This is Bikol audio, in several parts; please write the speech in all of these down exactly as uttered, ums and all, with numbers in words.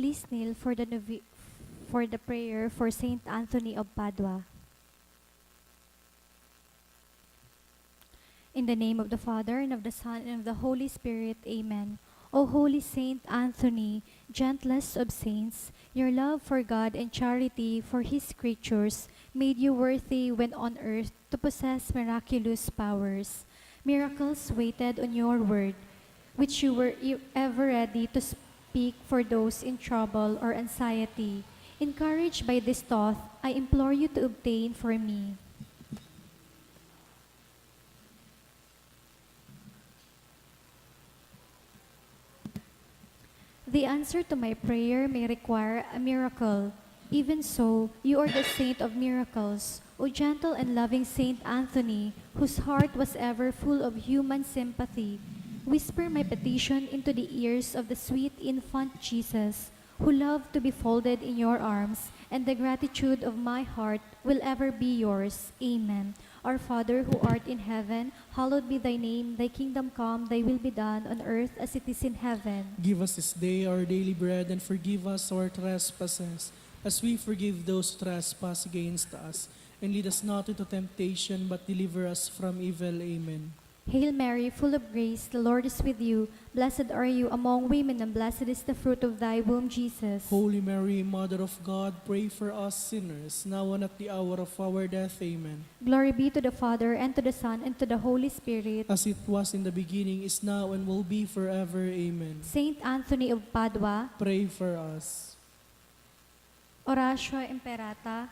Please kneel for the novi-, for the prayer for Saint Anthony of Padua. In the name of the Father, and of the Son, and of the Holy Spirit. Amen. O holy Saint Anthony, gentlest of saints, your love for God and charity for his creatures made you worthy when on earth to possess miraculous powers. Miracles waited on your word, which you were e-, ever ready to speak for those in trouble or anxiety. Encouraged by this thought, I implore you to obtain for me. The answer to my prayer may require a miracle. Even so, you are the saint of miracles, O gentle and loving Saint Anthony, whose heart was ever full of human sympathy. Whisper my petition into the ears of the sweet infant Jesus, who loved to be folded in your arms, and the gratitude of my heart will ever be yours. Amen. Our Father, who art in heaven, hallowed be thy name. Thy kingdom come, thy will be done on earth as it is in heaven. Give us this day our daily bread, and forgive us our trespasses, as we forgive those who trespass against us. And lead us not into temptation, but deliver us from evil. Amen. Hail Mary, full of grace, the Lord is with you. Blessed are you among women, and blessed is the fruit of thy womb, Jesus. Holy Mary, Mother of God, pray for us sinners, now and at the hour of our death. Amen. Glory be to the Father, and to the Son, and to the Holy Spirit. As it was in the beginning, is now, and will be forever. Amen. Saint Anthony of Padua, pray for us. Oratio Imperata.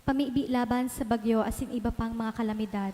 Pamibi laban sa bagyo asin iba pang mga kalamidad.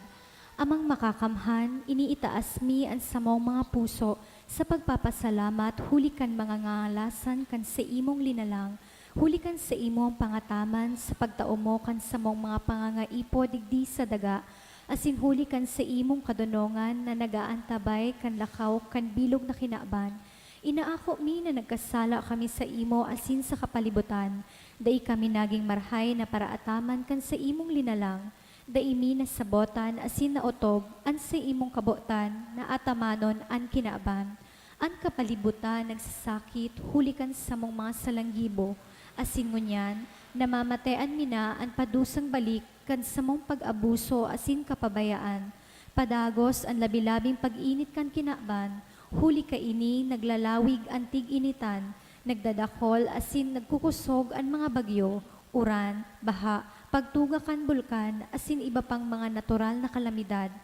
Amang Makakamhan, iniitaas mi an samong mga puso sa pagpapasalamat huli kan mga ngangalasan kan saimong linalang, huli kan saimong pangataman sa pagtao mo kan samong mga pangangaipo digdi sa daga, asin huli kan saimong kadonongan na nag-aantabay kan lakaw kan bilog na kinaban. Inaako mi na nagkasala kami saimo asin sa kapalibutan. Dai kami nagin marahay na paraataman kan saimong linalang. Dai mi nasabotan asin naotob an saimong kabotan na atamanon an kinaban. An kapalibutan nagsasakit huli kan samong mga salanggibo, asin ngunyan namamatean mi na an padusang balik kan samong pag-abuso asin kapabayaan. Padagos an labi-labing pag-init kan kinaban, huli kaini naglalawig an tig-initan, nagdadakol asin nagkukusog an mga bagyo, uran, baha, pagtuga kan bulkan, asin iba pang mga natural na kalamidad.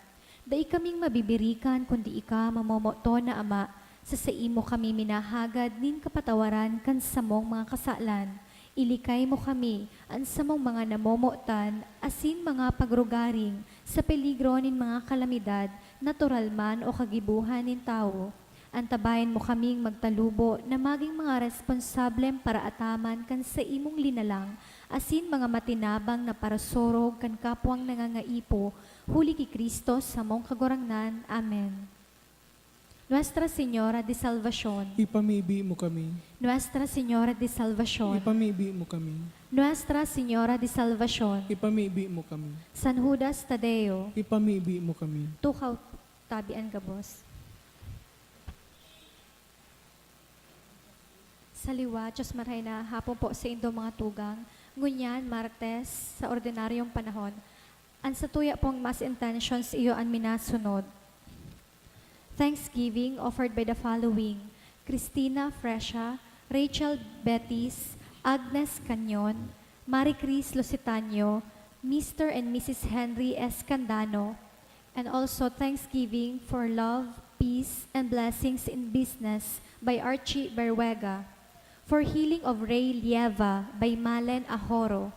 Dai kaming mabibirikan kundi ika, mamomoton na Ama. Sa saimo kami minahagad nin kapatawaran kan samong mga kasalan. Ilikay mo kami, an samong mga namomotan asin mga pagrugaring, sa peligro nin mga kalamidad, natural man o kagibohan nin tawo. Antabayan mo kaming magtalubo na magin mga responsableng paraataman kan saimong linalang asin mga matinabang na parasurog kan kapwang nangangaipo, huli ki Cristo samong Kagurangnan. Amen. Nuestra Señora de Salvacion. Ipamibi mo kami. Nuestra Señora de Salvacion. Ipamibi mo kami. Nuestra Señora de Salvacion. Ipamibi mo kami. San Judas Tadeo. Ipamibi mo kami. Tukaw tabi an gabos. Sa liwat, Diyos marhay na hapon po sa indo mga tugang. Ngunyan, Martes, sa ordinaryong panahon, an satuya pong mass intentions iyo an minasunod. Thanksgiving offered by the following: Christina Fresha, Rachel Betis, Agnes Canyon, Marie Chris Lusitano, Mister and Missus Henry Escandano, and also Thanksgiving for Love, Peace, and Blessings in Business by Archie Berwega, for Healing of Ray Lieva by Malen Ahoro,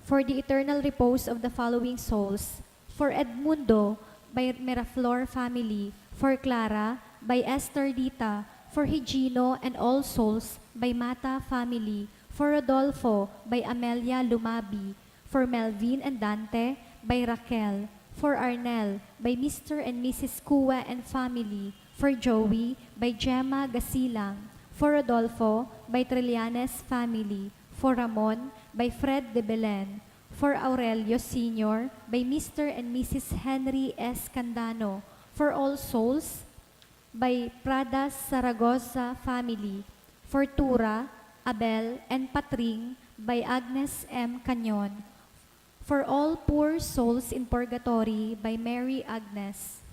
for the eternal repose of the following souls: for Edmundo, by Miraflor family; for Clara, by Esther Dita; for Higino and all souls, by Mata family; for Rodolfo, by Amelia Lumabi; for Melvin and Dante, by Raquel; for Arnel, by Mister and Missus Cua and family; for Joey, by Gemma Gasilang; for Rodolfo, by Trillanes family; for Ramon, by Fred de Belen; for Aurelio Senior, by Mister and Missus Henry Escandano; For All Souls by Prada Zaragoza Family. For Tura, Abel, and Patring by Agnes M. Canyon. For All Poor Souls in Purgatory by Mary Agnes.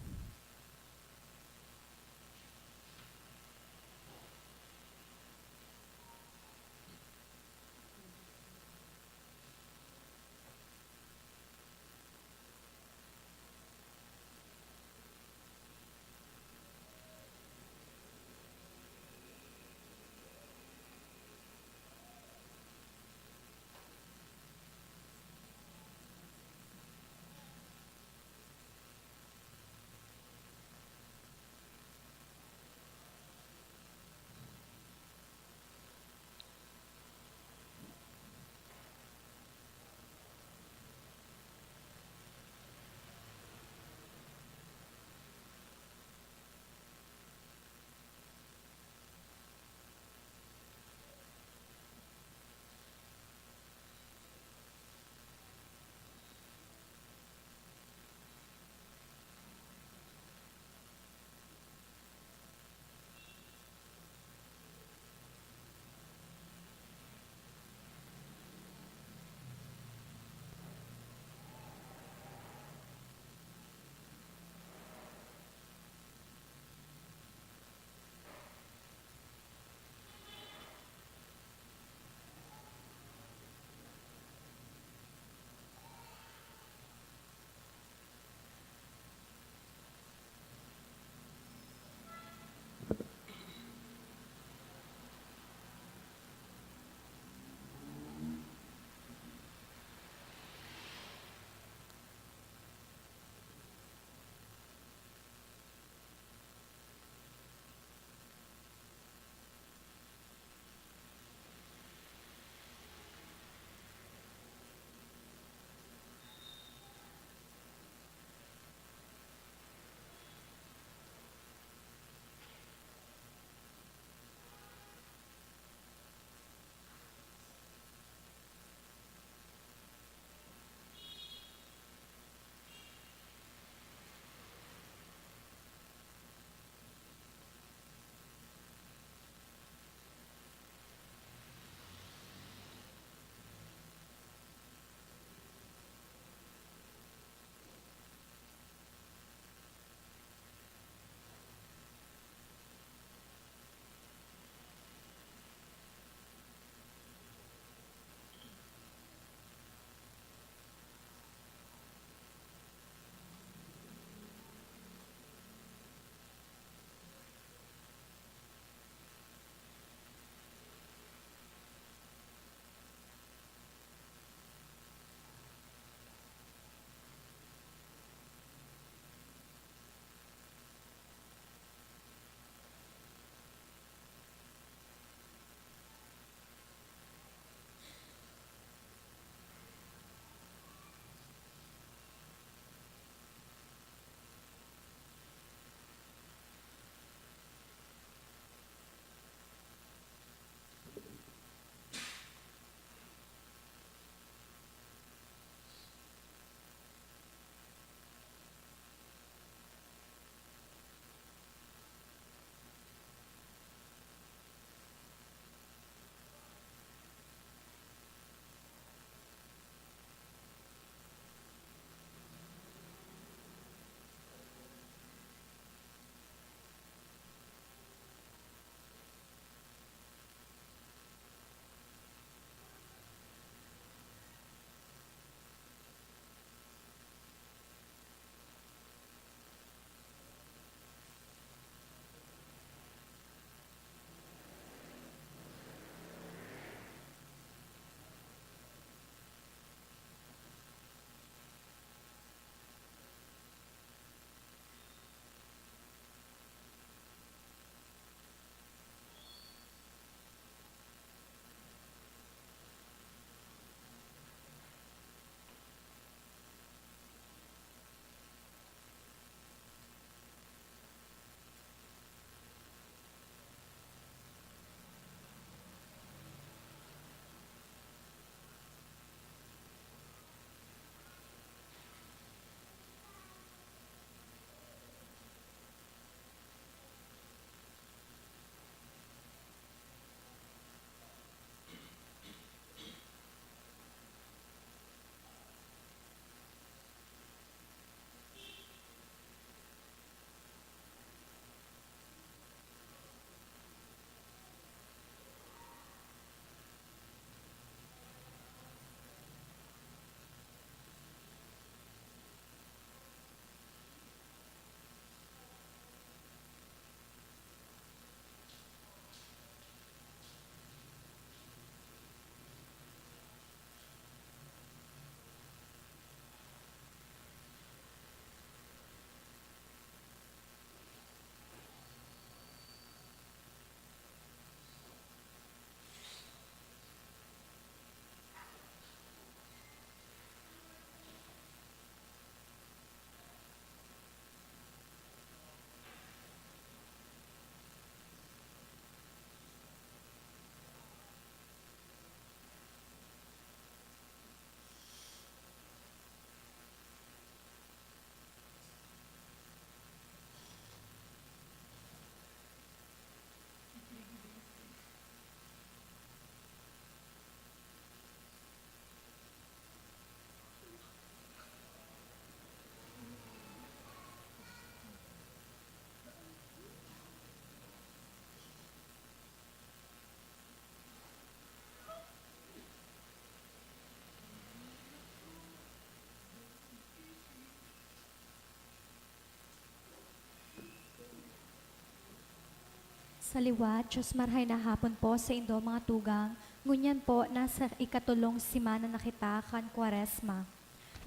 Sa liwat, Diyos, marahay na hapon po sa indo mga tugang. Ngunyan po, nasa ikatulong semana na kita kan Kwaresma.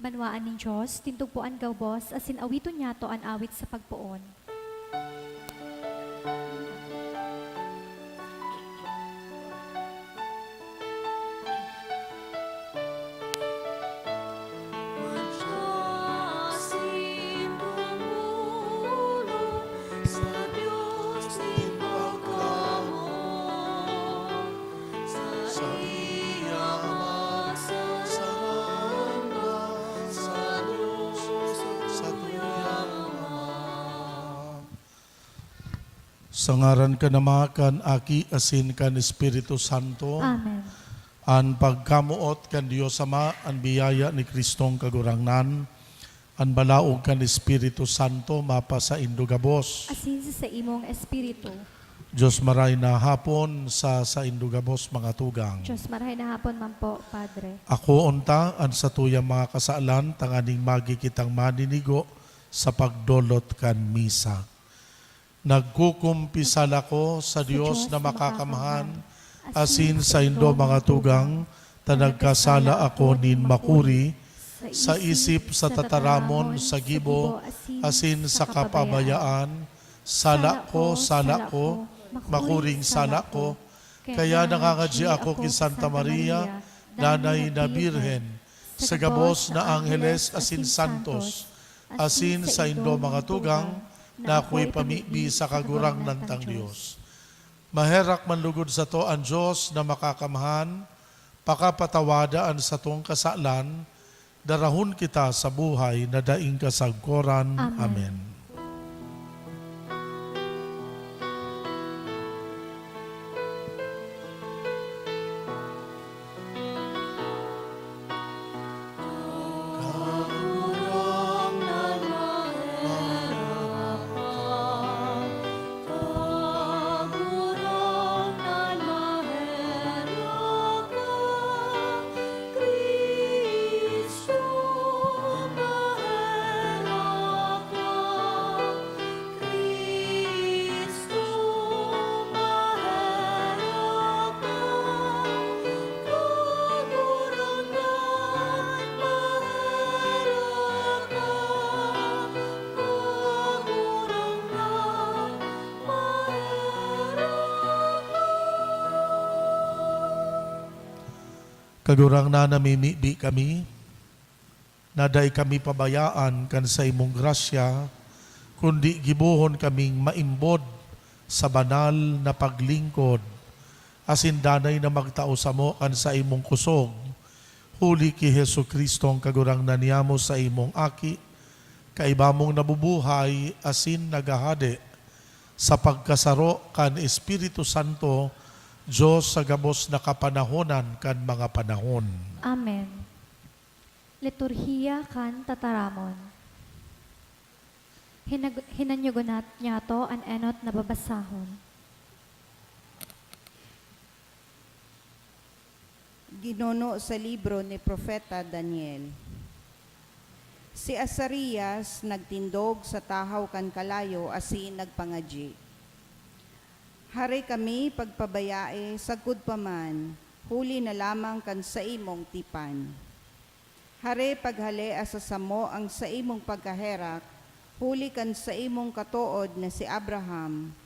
Banwaan nin Diyos, tindog po an gabos, asin awiton niyato an awit sa pagpoon. Sa ngaran kan Ama, kan Aki, asin kan Espiritu Santo. Amen. An pagkamoot kan Dios Ama, an biyaya ni Cristong Kagurangnan, an balaog kan Espiritu Santo mapasaindo gabos. Asin sa saimong espiritu. Dios maray na hapon sa saindo gabos, mga tugang. Dios maray na hapon man po, Padre. Akoon ta an satuyang mga kasalan tanganing magi kitang maninigo sa pagdolot kan misa. Nagkukumpisal ako sa Dios na makakamhan, asin saindo mga tugang, ta nagkasala ako nin makuri, sa isip, sa tataramon, sa gibo, asin sa kapabayaan. Sala ko, sala ko, makuring sala ko. Kaya nangangadyi ako ki Santa Maria, Danay na Birhen, sa gabos na angheles asin santos, asin saindo mga tugang, na akoy pamibi sa Kagurangnan tang Dios. Maherak man lugod sato an Dios na makakamhan, pakapatawada an satong kasalan, darahon kita sa buhay na daing kasagkoran. Amen. Amen. Kagurangnan, namimibi kami na dai kami pabayaan kan saimong grasya, kundi gibohon kaming maimbod sa banal na paglingkod, asin danay na magtao samo kan saimong kusog, huli ki Jesu-Cristo, an Kagurangnan niyamo, saimong Aki, kaiba mong nabubuhay asin naghahade sa pagkasaro kan Espiritu Santo, Dios sa gabos na kapanahonan kan mga panahon. Amen. Liturhiya kan Tataramon. Hinag-, hinanyugonat niyato an enot na babasahon. Ginuno sa libro ni Propeta Daniel. Si Azarias nagtindog sa tahaw kan kalayo asin nagpangadyi, "Hare kami pagpabayae sagkod pa man, huli na lamang kan saimong tipan. Hare, paghalea sa samo ang saimong pagkaherak, huli kan saimong katood na si Abraham,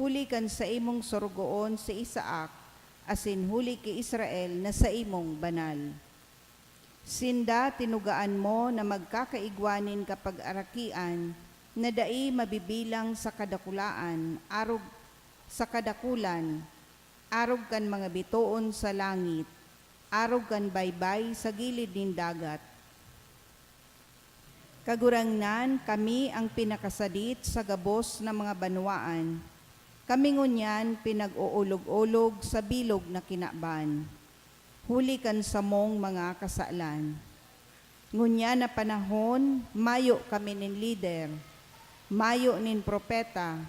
huli kan saimong sorogoon si Isaac, asin huli ki Israel na saimong banal. Sinda tinugaan mo na magkakaigwa nin kapagarakian na dai mabibilang sa kadakulaan, arog sa kadakulan, arog kan mga bitoon sa langit, arog kan baybay sa gilid nin dagat. Kagurangnan, kami an pinakasadit sa gabos na mga banwaan. Kami ngunyan pinag-oolog-olog sa bilog na kinaban, huli kan samong mga kasalan. Ngunyan na panahon, mayo kami nin lider, mayo nin propeta,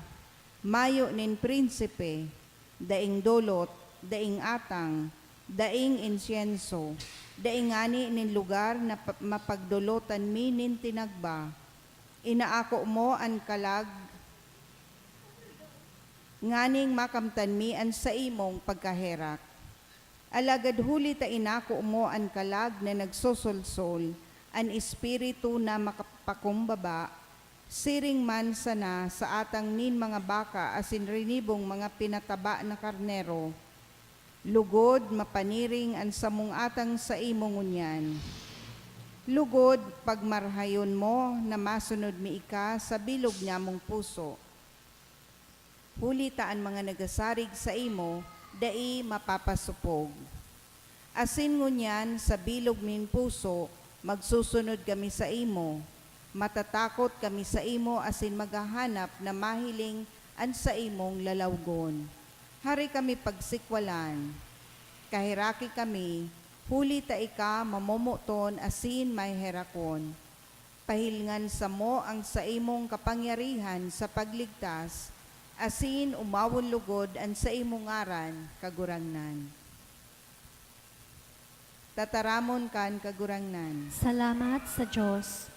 mayo nin prinsipe, daing dolot, daing atang, daing insyenso, dai ngani nin lugar na pa-, mapagdolotan mi nin tinagba. Inaako mo an kalag-, nganing makamtan mi an saimong pagkaherak. Alagad huli ta inako mo an kalag na nagsosolsol, an espiritu na makapakumbaba, siring man sana sa atang nin mga baka asin rinibong mga pinataba na karnero, lugod mapaniring an samong atang saimo ngunyan. Lugod pagmarahayon mo na masunod mi ika sa bilog nyamong puso. Huli ta an mga nagasarig saimo dai mapapasopog. Asin ngunyan sa bilog nin puso magsusunod kami saimo, matatakot kami saimo asin maghahanap na mahiling an saimong lalawgon. Hari kami pagsikwalan, kaheraki kami, huli ta ika mamomoton asin maheherakon. Pahilngan samo ang saimong kapangyarihan sa pagligtas, asin umawon lugod an saimong ngaran, Kagurangnan. Tataramon kan Kagurangnan. Salamat sa Dios.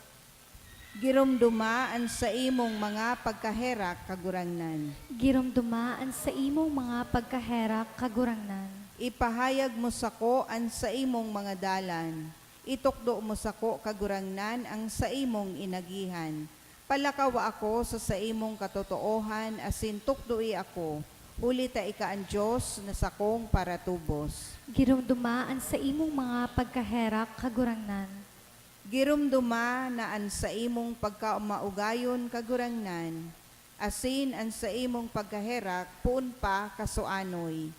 Giromdoma an saimong mga pagkaherak, Kagurangnan. Giromdoma an saimong mga pagkaherak, Kagurangnan. Ipahayag mo sako an saimong mga dalan. Itukdo mo sako, Kagurangnan, ang saimong inagihan. Palakawa ako sa saimong katotoohan, asin tukdoi ako, huli ta ika an Dios na sakong paratubos. Giromdoma an saimong mga pagkaherak, Kagurangnan. Giromdoma na an saimong pagkamaugayon, Kagurangnan, asin an saimong pagkaherak poon pa kasuanoy.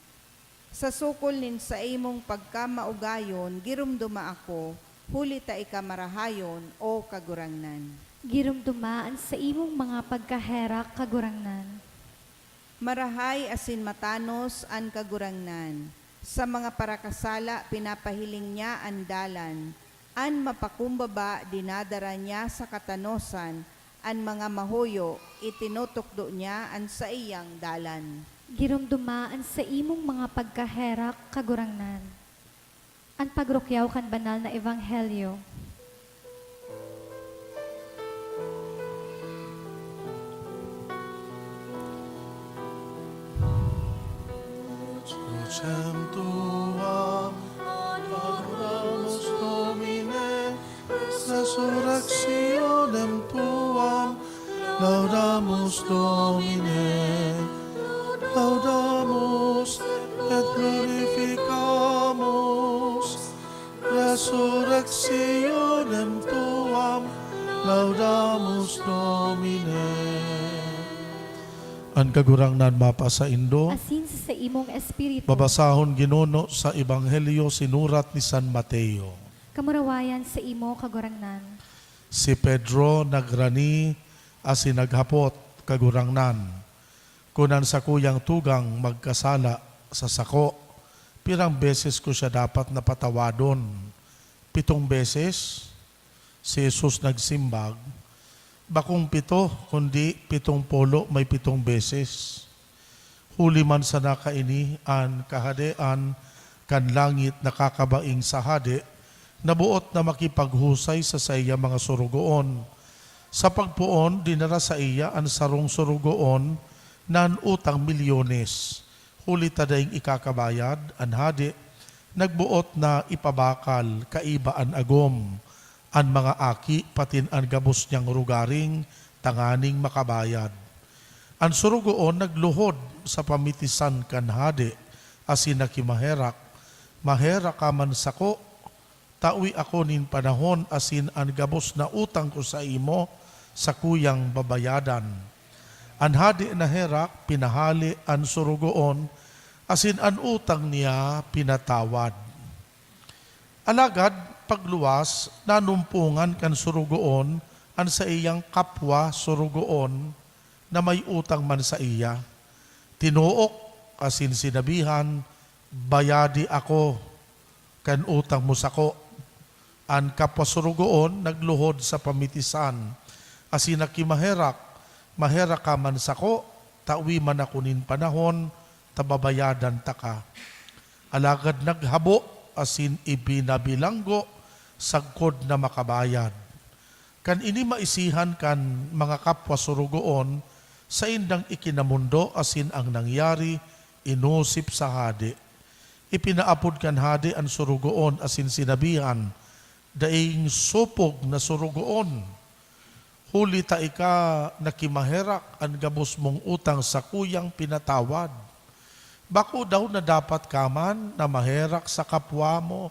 Sa sukol nin saimong pagkamaugayon, giromdoma ako, huli ta ika marahayon, O Kagurangnan. Giromdoma an saimong mga pagkaherak, Kagurangnan. Marahay asin matanos an Kagurangnan. Sa mga parakasala, pinapahiling niya an dalan. An mapakumbaba, dinadara niya sa katanosan, an mga mahuyo, itinutukdo niya an saiyang dalan. Giromdoma an saimong mga pagkaherak, Kagurangnan. An pagrukyaw kan banal na ebanghelyo. Sanctum tuam, Adoramus Domine, resurrectionem tuam, laudamus Domine, laudamus et glorificamus, resurrectionem tuam, laudamus Domine. An Kagurangnan mapasaindo. Asin sa saimong espiritu. Babasahon, Ginoo, sa Ebanghelyo sinurat ni San Mateo. Kamurawayan saimo, Kagurangnan. Si Pedro nagrani asin naghapot, "Kagurangnan, kun an sakuyang tugang magkasala sa sako, pirang beses ko siya dapat na patawadon? Pitong beses?" Si Jesus nagsimbag, "Bakong pito, kundi pitong polo may pitong beses." Huli man sana kaini, an Kahadean kan langit nakakabaing sa hade na boot na makipaghusay sa saiyang mga sorogoon. Sa pagpoon, dinara saiya an sarong sorogoon na an utang milyones. Huli ta daing ikakabayad, an hade nagboot na ipabakal kaiba an agom, an mga aki, patin an gabos niyang rogaring tanganing makabayad. An sorogoon nagluhod sa pamitisan kan hade asin nakimaherak, "Maherak ka man sako, tawi ako nin panahon asin an gabos na utang ko saimo sakuyang babayadan." An hade naherak, pinahale an sorogoon, asin an utang niya pinatawad. Alagad pagluwas, nanumpongan kan sorogoon an saiyang kapwa sorogoon na may utang man saiya. Tinuok asin sinabihan, "Bayadi ako kan utang mo sako." An kapwa sorogoon nagluhod sa pamitisan asin nakimaherak, "Maherak ka man sako, tawi man ako nin panahon ta babayadan taka." Alagad naghabo asin ipinabilanggo sagkod na makabayad. Kan ini maisihan kan mga kapwa sorogoon, saindang ikinamondo asin ang nangyari inosip sa hade. Ipinaapod kan hade an sorogoon asin sinabihan, "Daing sopog na sorogoon, huli ta ika nakimaherak, an gabos mong utang sakuyang pinatawad. Bako daw na dapat ka man na maherak sa kapwa mo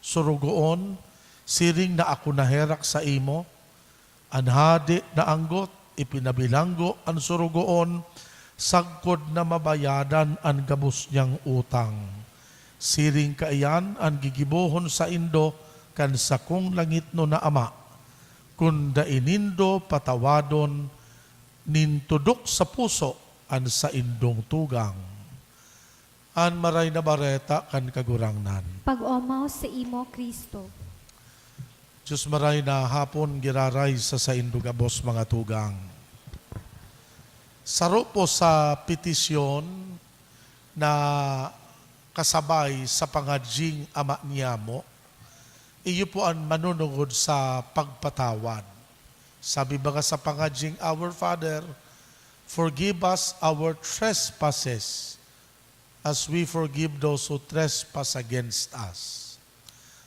sorogoon, siring na ako naherak saimo?" An hade naanggot, ipinabilanggo an sorogoon sagkod na mabayadan an gabos niyang utang. Siring kaiyan an gigibohon saindo kan sakong langitnon na Ama, kun dai nindo patawadon nin tudok sa puso an saindong tugang. An Maray na Bareta kan Kagurangnan. Pag-omaw saimo, Cristo. Diyos maray na hapon, giraray sa saindo gabos, mga tugang. Saro po sa petisyon na kasabay sa pangadjing Ama niyamo, iyo po an manunungod sa pagpatawad. Sabi baga sa pangadjing Our Father, "Forgive us our trespasses, as we forgive those who trespass against us."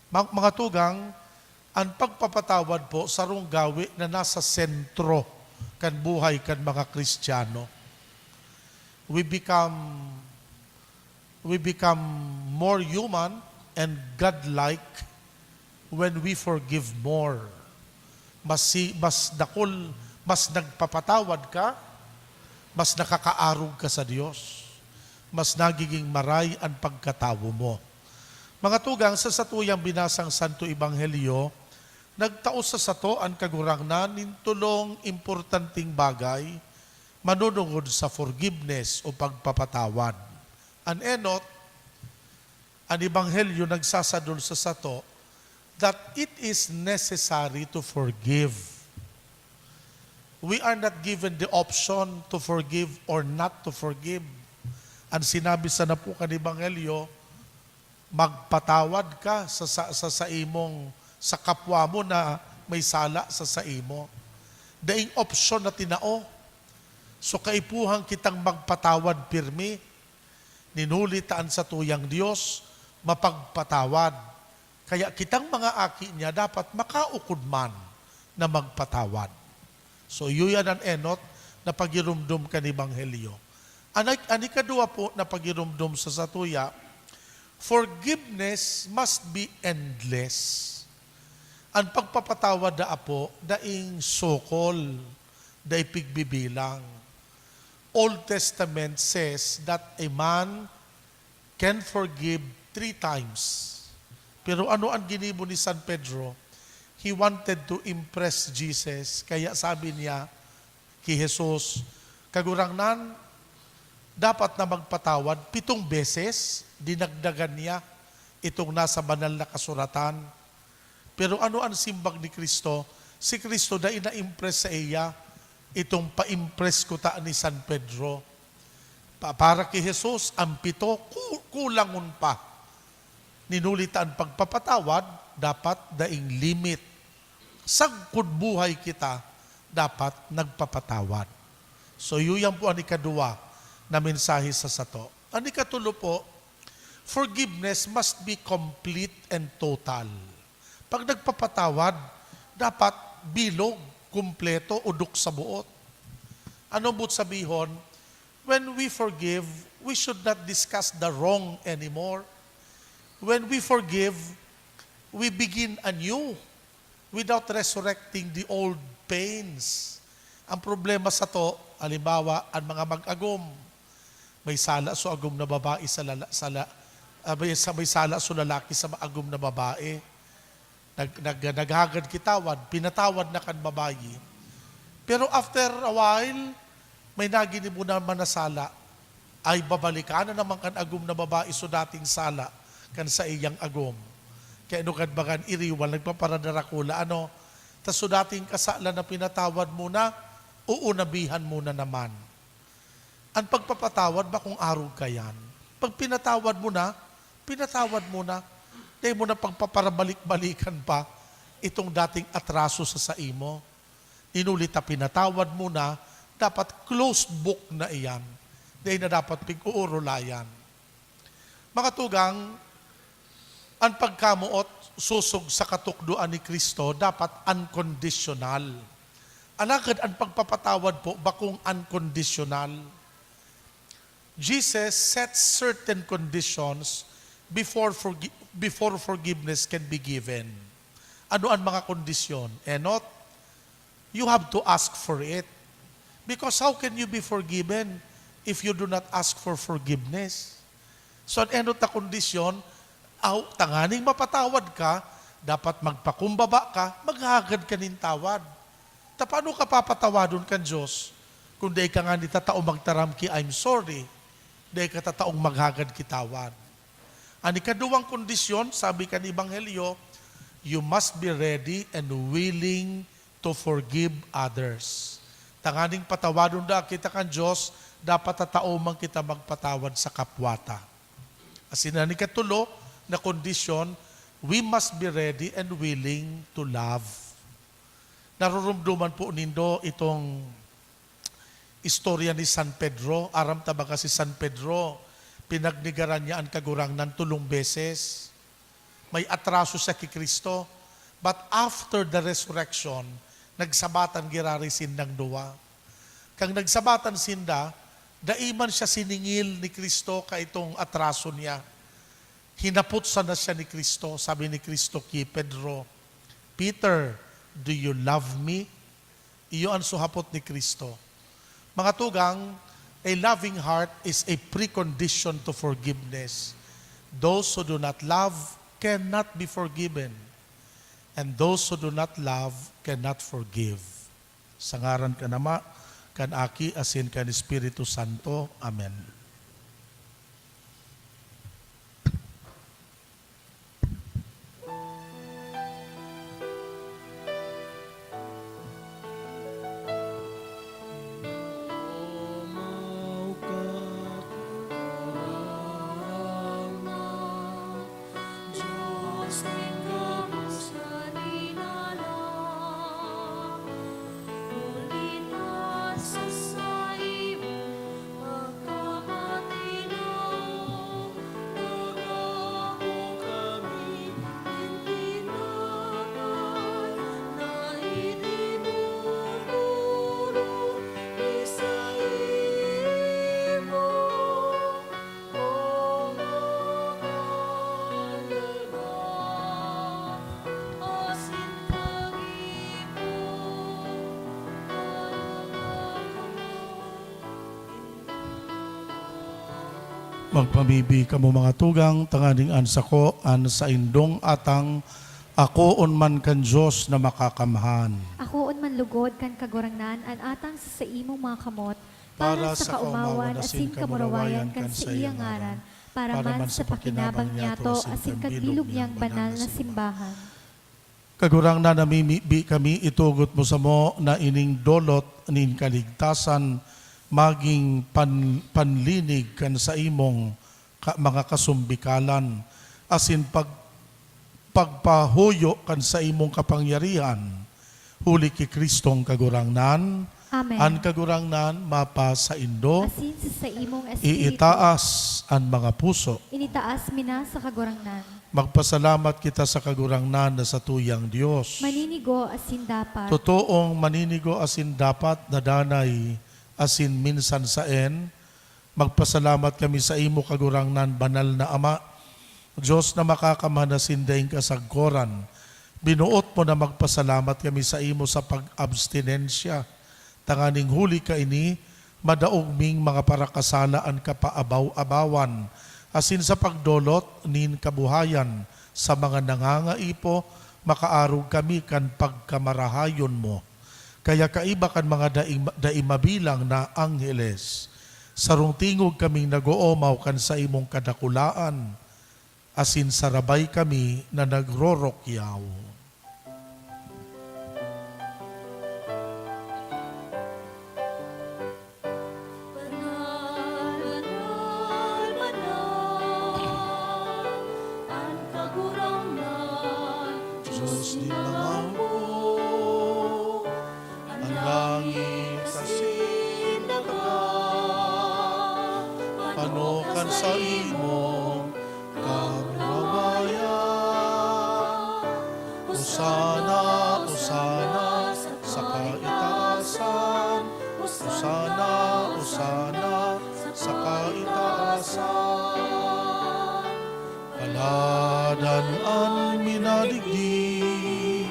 Ma-, mga tugang, an pagpapatawad po sarong gawe na nasa sentro kan buhay kan mga Kristiyano. We become, we become more human and godlike when we forgive more. Mas si-, mas dakul, mas nagpapatawad ka, mas nakakaarog ka sa Dios, mas nagiging maray an pagkatawo mo. Mga tugang, sa satuyang binasang Santo Ebanghelyo, nagtao sa sato an Kagurangnan nin tolong importanteng bagay manunungod sa forgiveness o pagpapatawad. An enot, an Ebanghelyo nagsasadol sa sato that it is necessary to forgive. We are not given the option to forgive or not to forgive. An sinabi sana po kan Ebanghelyo, magpatawad ka sa, sa, sa saimong, sa kapwa mo na may sala sa saimo. Daing opsyon na tinao. So, kaipuhan kitang magpatawad pirmi. Ninuli ta an satuyang Dios mapagpatawad. Kaya kitang mga aki niya dapat makaukod man na magpatawad. So, iyo yan an enot na pagiromdom kan Ebanghelyo. An, an ikadwa po na pagiromdom sa satuya, forgiveness must be endless. An pagpapatawad daa po, daing sokol, dai pigbibilang. Old Testament says that a man can forgive three times. Pero ano an ginibo ni San Pedro? He wanted to impress Jesus. Kaya sabi niya ki Jesus, "Kagurangnan, dapat na magpatawad pitong beses." Dinagdagan niya itong nasa Banal na Kasuratan. Pero ano an simbag ni Cristo? Si Cristo dai na-impress saiya itong pa-impress kuta ni San Pedro. Pa-, para ki Jesus, an pito, ku-, kulangon pa. Ninuli ta an pagpapatawad dapat daing limit. Sagkod buhay kita, dapat nagpapatawad. So, iyo yan po an ikaduwa na mensahe sa sato. An ikatulo po, forgiveness must be complete and total. Pag nagpapatawad, dapat bilog, kumpleto, udok sa buot. Ano boot sabihon? When we forgive, we should not discuss the wrong anymore. When we forgive, we begin anew without resurrecting the old pains. Ang problema sato, halimbawa, an mga mag-agom. May sala so agom na babae sa lala-, sala-, ah, may sa-, may sala so lalaki sa maagom na babae. Nag-, nag-, naghagad kitawad, pinatawad na kan babayi. Pero after a while, may naginibo na naman na sala. Ay, babalikan na naman kan agom na babayi so dating sala kan saiyang agom. Kaya ano kan bagan iriwal, nagpaparadarakula, ano? Tas so dating kasalan na pinatawad mo na, uunabihan mo na naman. An pagpapatawad, bakong arog kaiyan. Pag pinatawad mo na, pinatawad mo na. Dai mo na pagpaparabalik-balikan pa itong dating atraso sa saimo. Inuli ta pinatawad mo na, dapat closed book na iyan. Dai na dapat pig-uurulayan. Mga tugang, an pagkamoot sosog sa katukdoan ni Cristo dapat unconditional. Alagad an pagpapatawad po bakong unconditional. Jesus sets certain conditions before forgi-, before forgiveness can be given. Ano an mga kondisyon? Enot, you have to ask for it. Because how can you be forgiven if you do not ask for forgiveness? So, an enot na kondisyon, aw, tanganing mapatawad ka, dapat magpakumbaba ka, maghagad ka nin tawad. Ta paano ka papatawadon kan Dios kung dai ka ngani tatao magtaram ki "I'm sorry"? Dai ka tataong maghagad ki tawad. An ikaduwang kondisyon, sabi kan Ebanghelyo, you must be ready and willing to forgive others. Tanganing patawadon daa kita kan Dios, dapat tatao man kita magpatawad sa kapwa ta. Asin an ikatulo na kondisyon, we must be ready and willing to love. Narurumduman po nindo itong istorya ni San Pedro? Aram ta baga si San Pedro, pinagnegaran niya an Kagurangnan tolong beses. May atraso siya ki Cristo. But after the resurrection, nagsabatan giraray sindang duwa. Kan nagsabatan sinda, dai man siya siningil ni Cristo kaitong atraso niya. Hinapot sana siya ni Cristo. Sabi ni Cristo ki Pedro, "Peter, do you love me?" Iyo an suhapot ni Cristo. Mga tugang, a loving heart is a precondition to forgiveness. Those who do not love cannot be forgiven, and those who do not love cannot forgive. Sa ngaran kan Ama, kan Aki, asin kan Espiritu Santo. Amen. Magpamibi kamo, mga tugang, tanganing an sako, an saindong atang, akoon man kan Dios na Makakamhan. Akoon man lugod kan Kagurangnan an atang sa saimong mga kamot, para sa kaomawan asin kamurawayan kan saiyang ngaran, para man sa pakinabang niyato asin kan bilog niyang banal na simbahan. Kagurangnan, namimibi kami, itugot mo samo na ining dolot nin kaligtasan magin pan-, panlinig kan saimong ka-, mga kasumbikalan, asin pag-, pagpahuyo kan saimong kapangyarihan, huli ki Cristong Kagurangnan. Amen. An Kagurangnan mapasaindo. Asin sa saimong espiritu. Iitaas an mga puso. Initaas mi na sa Kagurangnan. Magpasalamat kita sa Kagurangnan na satuyang Dios. Maninigo asin dapat. Totoong maninigo asin dapat na danay asin minsan saen, magpasalamat kami saimo, Kagurangnan, Banal na Ama, Dios na Makakamhan asin daing kasagkoran. Binoot mo na magpasalamat kami saimo sa pag-abstinensya, tanganing huli kaini, madaog ming mga parakasala an kapaabaw-abawan, asin sa pagdolot nin kabuhayan sa mga nangangaipo, makaarog kami kan pagkamarahayon mo. Kaya kaiba kan mga dai, dai mabilang na angheles, sarong tingog kaming nag-oomaw kan saimong kadakulaan, asin sarabay kami na nagrorokyaw. Banal, banal, banal, an Kagurangnan, Dios nin mga hukbo, an langit asin saimong kamurawayan. Osana, Osana sa kaitaasan. Osana, Osana sa kaitaasan. Paladan an minadigdi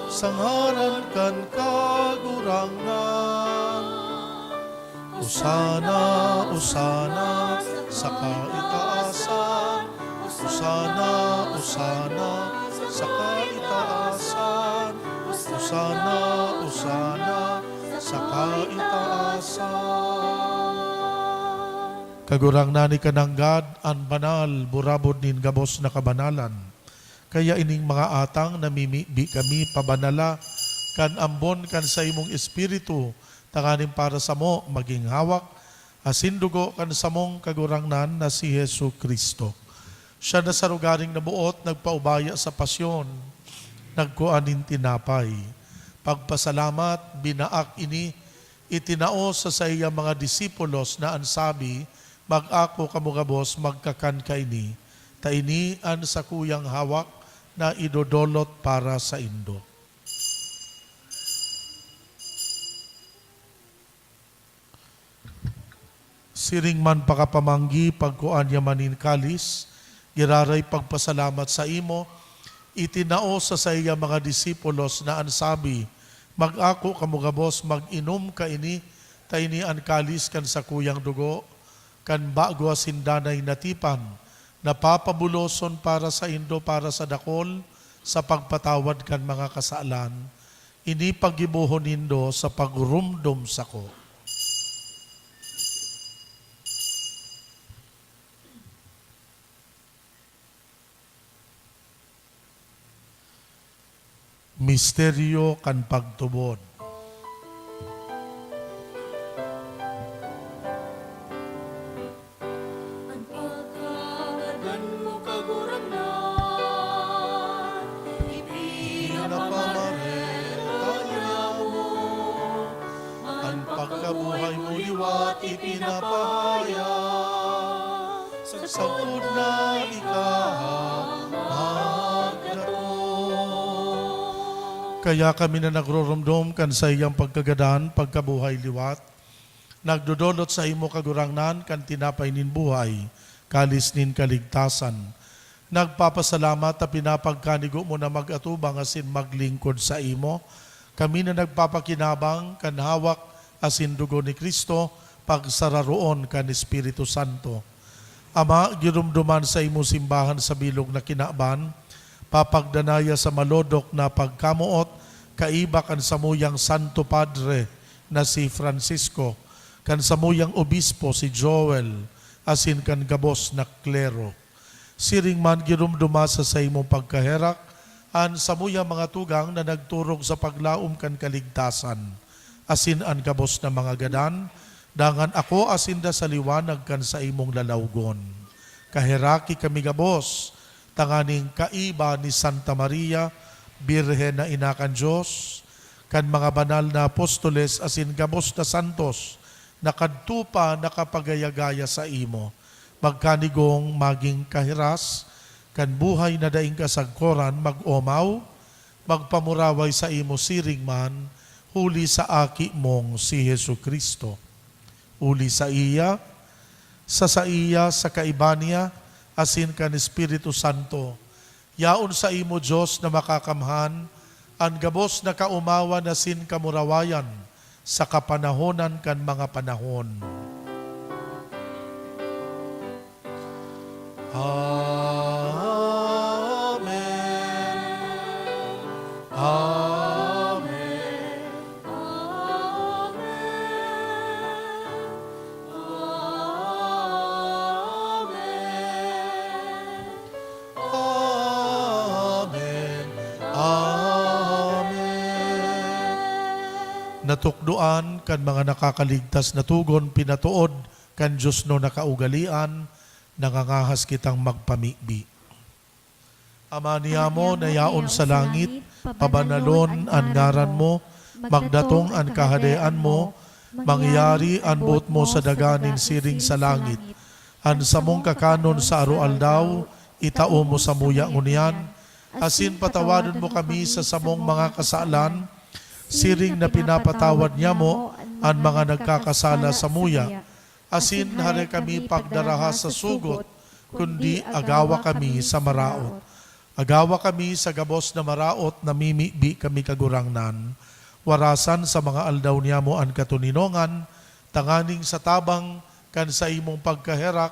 sa ngaran kan Kagurangnan. Osana, Osana sa kaitaasan. Osana, Osana sa kaitaasan. Osana, Osana sa kaitaasan. Kagurangnan, ika nanggad an banal, burabod nin gabos na kabanalan. Kaya ining mga atang namimibi kami, pabanala kan ambon kan saimong Espiritu, tanganing para samo magin hawak asin dugo kan samong Kagurangnan na si Jesu-Cristo. Siya na sa rogaring naboot, nagpaubaya sa pasyon, nagkua nin tinapay. Pagpasalamat, binaak ini, itinao sa saiyang mga disipulos na an sabi, "Mag-ako kamo gabos, magkakan kaini, ta ini an sakuyang hawak na idodolot para saindo." Siring man pakapamanggi, pagkua niya man nin kalis, giraray pagpasalamat saimo, itinao sa saiyang mga disipulos na an sabi, "Mag-ako kamo gabos, mag-inom kaini, ta ini an kalis kan sakuyang dugo, kan bago asin danay na tipan, na papabuloson para saindo para sa dakol sa pagpatawad kan mga kasalan. Ini paggibohon nindo sa pagrumdom sako." Misteryo kan pagtubod. An pagkangadan mo, Kagurangnan, ipinapamareta niamo. An pagkabuhay mo liwat ipinapahayag, sagkod na ika magdatong. Kaya kami na nagroromdom kan saiyang pagkagadan, pagkabuhay liwat, nagdodolot saimo, Kagurangnan, kan tinapay nin buhay, kalis nin kaligtasan. Nagpapasalamat ta pinapagkanigo mo na mag-atubang asin maglingkod saimo. Kami na nagpapakinabang kan hawak asin dugo ni Cristo, pagsararoon kan Espiritu Santo. Ama, giromdoman saimo simbahan sa bilog na kinaban, papagdanaya sa malodok na pagkamoot, kaiba kan samuyang Santo Padre na si Francisco, kan samuyang obispo si Joel, asin kan gabos na klero. Siring man, giromdoma sa saimong pagkaherak an samuyang mga tugang na nagturog sa paglaom kan kaligtasan, asin an gabos na mga gadan, dangan akoa sinda sa liwanag kan saimong lalawgon. Kaheraki kami gabos, tanganing kaiba ni Santa Maria, Birhen na Ina kan Dios, kan mga banal na apostoles asin gabos na santos na kadto pa nakapagaya-gaya saimo, magkanigong magin kahiras kan buhay na daing kasagkoran, mag-omaw, magpamuraway saimo siring man, huli sa Aki mong si Jesu-Cristo. Huli saiya, sa saiya, sa kaiba niya, asin kan Espiritu Santo, yaon saimo, Dios na makakamhan, an gabos na kaomawan asin kamurawayan sa kapanahonan kan mga panahon. Amen. Amen. Amen. Amen. Amen. Natukdoan kan mga nakakaligtas na togon, pinatood kan diosnon na kaugalean, nangangahas kitang magpamibi. Ama niyamo na yaon sa langit, pabanalon an ngaran mo, magdatong an kahadean mo, mangyari an boot mo sa daga nin siring sa langit. An samong kakanon sa aroaldaw, itao mo samuya ngunyan, asin patawadon mo kami sa samong mga kasalan, siring na pinapatawad niamo an mga nagkakasala samuya. Asin hare kami pagdaraha sa sugot, kundi agawa kami sa maraot. Agawa kami sa gabos na maraot na mimibi kami, Kagurangnan. Warasan sa mga aldaw niamo an katoninongan, tanganing sa tabang kan saimong pagkaherak,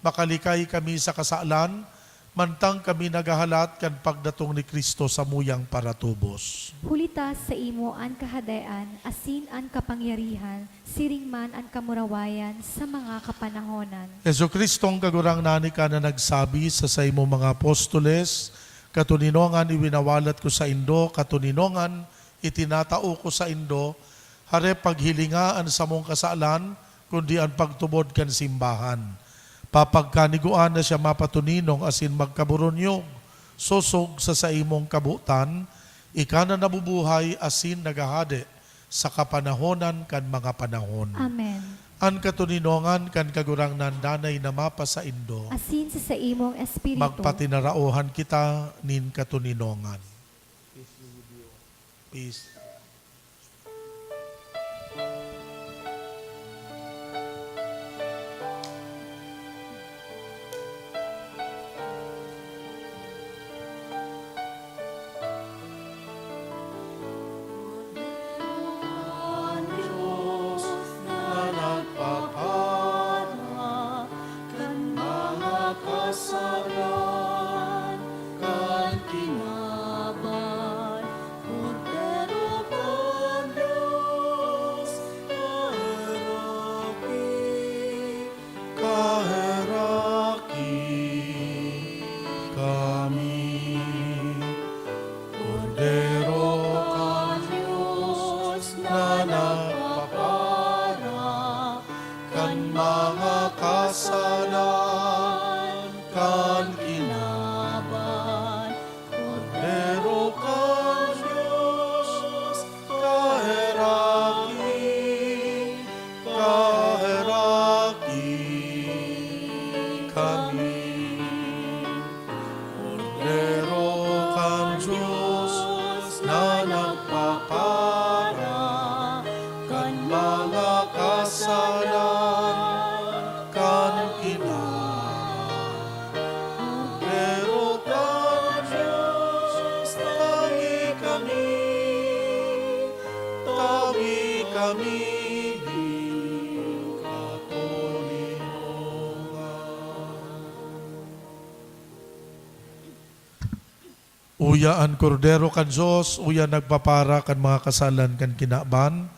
makalikay kami sa kasalan, mantang kami naghahalat kan pagdatong ni Cristo samuyang paratubos. Huli ta saimo an Kahadean asin an kapangyarihan, siring man an kamurawayan sa mga kapanahonan. Jesu-Cristong Kagurangnan, ika na nagsabi sa saimong mga apostoles, "Katoninongan iwinawalat ko saindo, katoninongan itinatao ko saindo, hare paghilinga an samong kasalan, kundi an pagtubod kan simbahan. Papagkanigua na siya mapatoninong asin magkaburunyog, sosog sa saimong kabotan, ika na nabubuhay asin naghahade sa kapanahonan kan mga panahon." Amen. An katoninongan kan Kagurangnan danay na mapasaindo. Asin sa saimong espiritu. Magpatinaraohan kita nin katoninongan. Peace. An Dios na nagpapara kan mga kasalan kan kinaban, Kordero kan Dios, kaheraki, kaheraki kami. Kordero kan Dios na nagpapara kan mga kasalan kan kinaban, Kordero kan Dios, kaheraki, kaheraki kami. Kordero kan Dios na nagpapara kan mga kasalan kan kinaban, Kordero kan Dios, tabi kami, tabi kami nin katoninongan. Uya an Kordero kan Dios, uya nagpapara kan mga kasalan kan kinaban.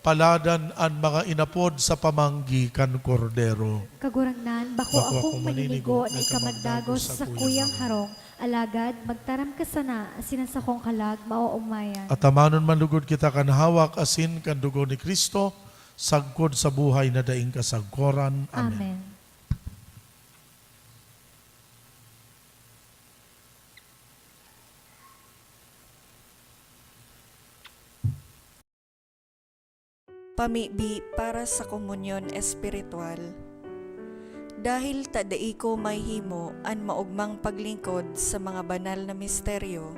Paladan an mga inapod sa pamanggi kan Kordero. Kagurangnan, bako akong maninigo na ika magdagos sa sakuyang harong, alagad magtaram ka sana, asin an sakong kalag maoomayan. At tamanon man lugod kita kan hawak asin kan dugo ni Cristo, sagkod sa buhay na daing kasagkoran. Amen. Amen. Pamibi para sa komunyon espiritual. Dahil ta dai ko mahihimo an maogmang paglingkod sa mga banal na misteryo,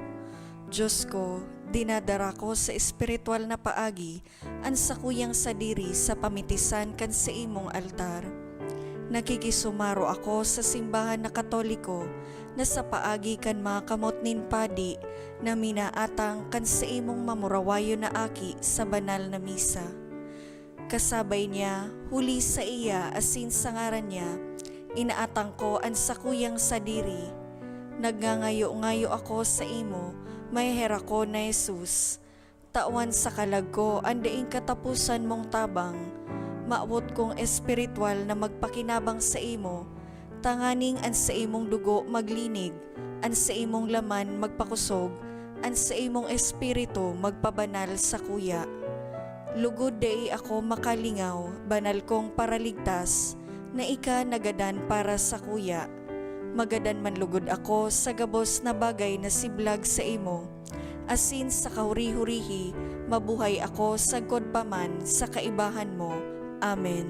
Dios ko, dinadara ko sa espiritual na paagi an sakuyang sadiri sa pamitisan kan saimong altar. Nakikisumaro ako sa simbahan na Katoliko na sa paagi kan mga kamot nin padi na minaatang kan saimong mamurawayon na aki sa banal na misa. Kasabay niya, huli saiya asin sa ngaran niya, inaatang ko an sakuyang sadiri. Nagngangayo-ngayo ako saimo, maheherak ko na Jesus. Tawan sa kalag ko an daing kataposan mong tabang. Mawot kong espiritual na magpakinabang saimo, tanganing an saimong dugo maglinig, an saimong laman magpakosog, an saimong espiritu magpabanal sakuya. Lugod dai ako makalingaw, banal kong Paraligtas, na ika nagadan para sakuya. Magadan man lugod ako sa gabos na bagay na siblag saimo, asin sa kahuri-hurihi mabuhay ako sagkod pa man sa kaibahan mo. Amen.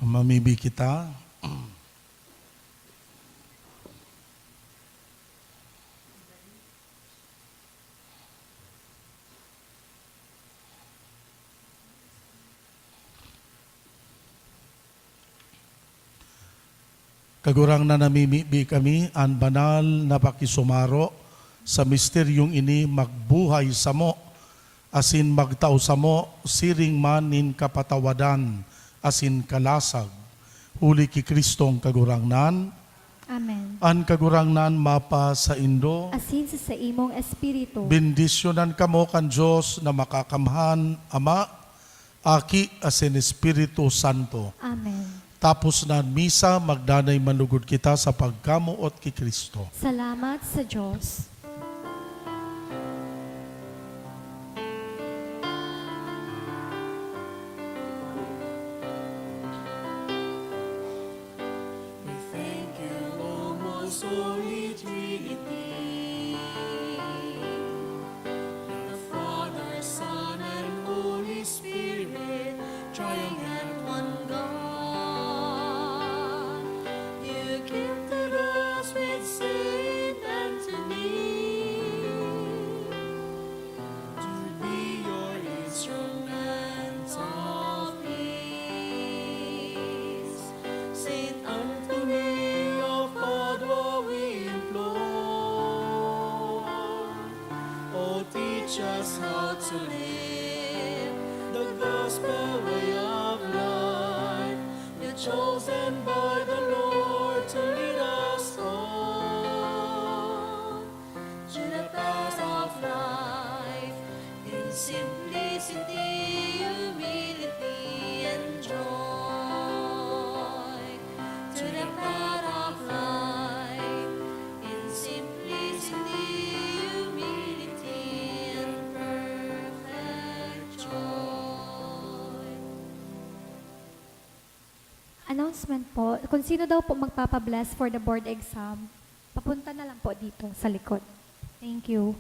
Mamibi kita. Kagurangnan, namimibi kami, an banal na pakisumaro sa misteryong ini magbuhay samo asin magtao samo siring man nin kapatawadan asin kalasag, huli ki Cristong Kagurangnan. Amen. An Kagurangnan mapasaindo. Asin sa saimong espiritu. Bendisyonan kamo kan Dios na makakamhan, Ama, Aki, asin Espiritu Santo. Amen. Tapos na an misa, magdanay manlugod kita sa pagkamoot ki Cristo. Salamat sa Dios. We thank you, O most holy Trinity, the Father, Son, and Holy Spirit, triune and one God. You gifted us with Saint Anthony to be your instrument of peace. Saint Anthony of Padua, we implore, oh, teach us how to live the gospel way of life. You're chosen by the Lord to lead us all to the path of life, in simplicity, humility, and joy. To the path of life, in simplicity, humility, and perfect joy. Announcement po, kung sino daw po magpapabless for the board exam, papunta na lang po dito sa likod. Thank you.